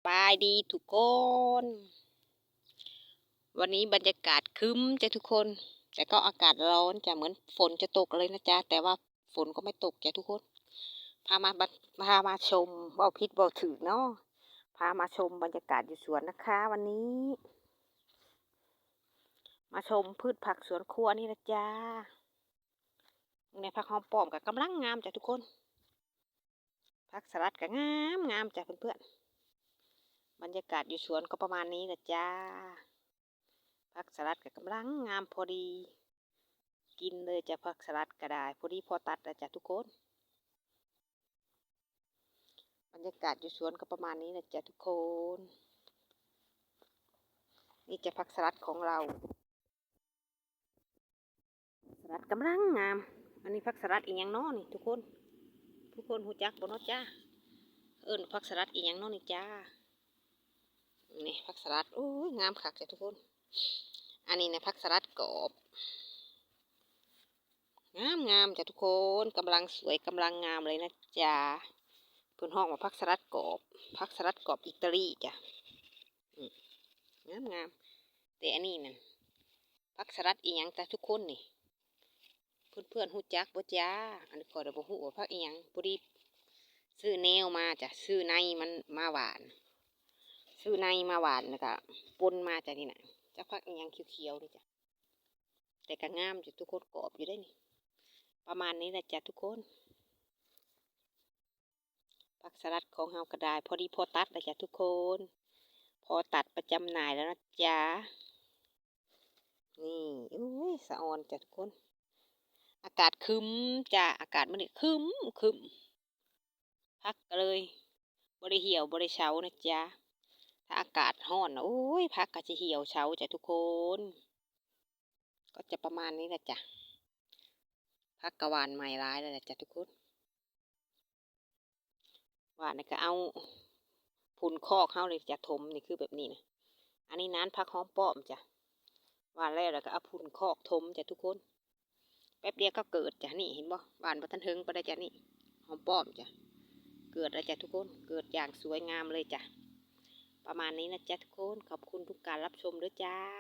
ບາຍດີທຸກຄົນ ວັນນີ້ບັນຍາກາດຄຶ້ມຈ້ະທຸກຄົນ ແຕ່ກໍອາກາດຮ້ອນຈ້ະ ເໝືອນຝົນຈະຕົກເລີຍນະຈ໊ະ ແຕ່ວ່າຝົນກໍໄມ່ຕົກຈ້ະທຸກຄົນ. ພາມາ ພາມາຊົມ ເວົ້າຜິດເວົ້າຖືກເນາະ ພາມາຊົມບັນຍາກາດຢູ່ສວນນະຄະ ວັນນີ້ ມາຊົມພືດຜັກສວນຄົວນີ້ລະຈ້າ. ເບິ່ງແດ່ ຜັກຫອມປ້ອມກໍກຳລັງງາມຈ້ະທຸກຄົນ ຜັກສະລັດກໍງາມໆ ຈ້ະເພື່ອນໆ. ບັນຍາກາດຢູ່ສວນກໍປະມານນີ້ລະຈ້າ ຜັກສະລັດກໍກຳລັງງາມພໍດີກິນເລີຍຈ້ະ ຜັກສະລັດກໍໄດ້ ພໍດີພໍຕັດລະຈ້ະທຸກຄົນ. ບັນຍາກາດຢູ່ສວນກໍປະມານນີ້ລະຈ້ະທຸກຄົນ. ນີ້ຈ້ະ ຜັກສະລັດຂອງເຮົາ ສະລັດກຳລັງງາມ. ອັນນີ້ຜັກສະລັດອີ່ຫຍັງເນາະນີ້ທຸກຄົນ ທຸກຄົນຮູ້ຈັກບໍ່ເນາະຈ້າ ເອີ້ນຜັກສະລັດອີ່ຫຍັງເນາະນີ້ຈ້າ. ນີ້ຜັກສະລັດ ໂອ້ຍ ງາມຄັກຈ້ະທຸກຄົນ. ອັນນີ້ນະ ຜັກສະລັດກອບ ງາມໆ ຈ້ະທຸກຄົນ ກຳລັງສວຍກຳລັງງາມເລີຍນະຈ໊ະ. ເພິ່ນຮ້ອງວ່າຜັກສະລັດກອບ ຜັກສະລັດກອບອີຕາລີຈ້ະ ອືມ ງາມໆ. ແຕ່ອັນນີ້ນັ້ນ ຜັກສະລັດອີ່ຫຍັງຈ້ະທຸກຄົນນີ້ ເພື່ອນໆຮູ້ຈັກບໍ່ຈ້າ? ອັນນີ້ຂ້ອຍລະບໍ່ຮູ້ວ່າຜັກອີ່ຫຍັງ ພໍດີຊື້ແນວມາຈ້ະ ຊື້ໃນມັນມາຫວ່ານ ຊື້ໃນມາຫວ່ານ ແລ້ວກະປົນມາຈ້ະ. ນີ້ນະ ຈັກຜັກອີ່ຫຍັງຂຽວໆນີ້ຈ້ະ ແຕ່ກະງາມຢູ່ທຸກຄົນ ກອບຢູ່ເດ້ນີ້. ປະມານນີ້ລະຈ້ະທຸກຄົນ. ຜັກສະລັດຂອງເຮົາກໍໄດ້ພໍດີພໍຕັດແລ້ວຈ້ະທຸກຄົນ ພໍຕັດໄປຈຳໜ່າຍແລ້ວນະຈ໊ະ. ນີ້ ໂອ້ຍ ສະອອນຈ້ະທຸກຄົນ ອາກາດຄຶ້ມຈ້ະ ອາກາດມື້ນີ້ຄຶ້ມໆ ຜັກກໍເລີຍບໍ່ໄດ້ຫ່ຽວບໍ່ໄດ້ເຊົານະຈ໊ະ. ຖ້າອາກາດຮ້ອນນະ ໂອ້ຍ ຜັກກໍຈະຫ່ຽວເຊົາຈ້ະທຸກຄົນ. ກໍຈະປະມານນີ້ລະຈ້ະ ຜັກກະຫວ່ານໃໝ່ຫຼາຍແລ້ວລະຈ້ະທຸກຄົນ. ຫວ່ານແລ້ວກໍເອົາຝຸ່ນຄອກເຮົານີ້ຈະຖົມ ນີ້ຄືແບບນີ້ນະ. ອັນນີ້ນານຜັກຫອມປ້ອມຈ້ະ ຫວ່ານແລ້ວ ແລ້ວກໍເອົາຝຸ່ນຄອກຖົມຈ້ະທຸກຄົນ. ແປັບດຽວກໍເກີດຈ້ະ ນີ້ເຫັນບໍ່ ຫວ່ານບໍ່ທັນເຖິງປານໃດຈ້ະ. ນີ້ຫອມປ້ອມຈ້ະ ເກີດແລ້ວຈ້ະທຸກຄົນ ເກີດຢ່າງສວຍງາມເລີຍຈ້ະ. ປະມານນີ້ນະຈ້ະທຸກຄົນ ຂອບຄຸນທຸກການຮັບຊົມເດີຈ້າ.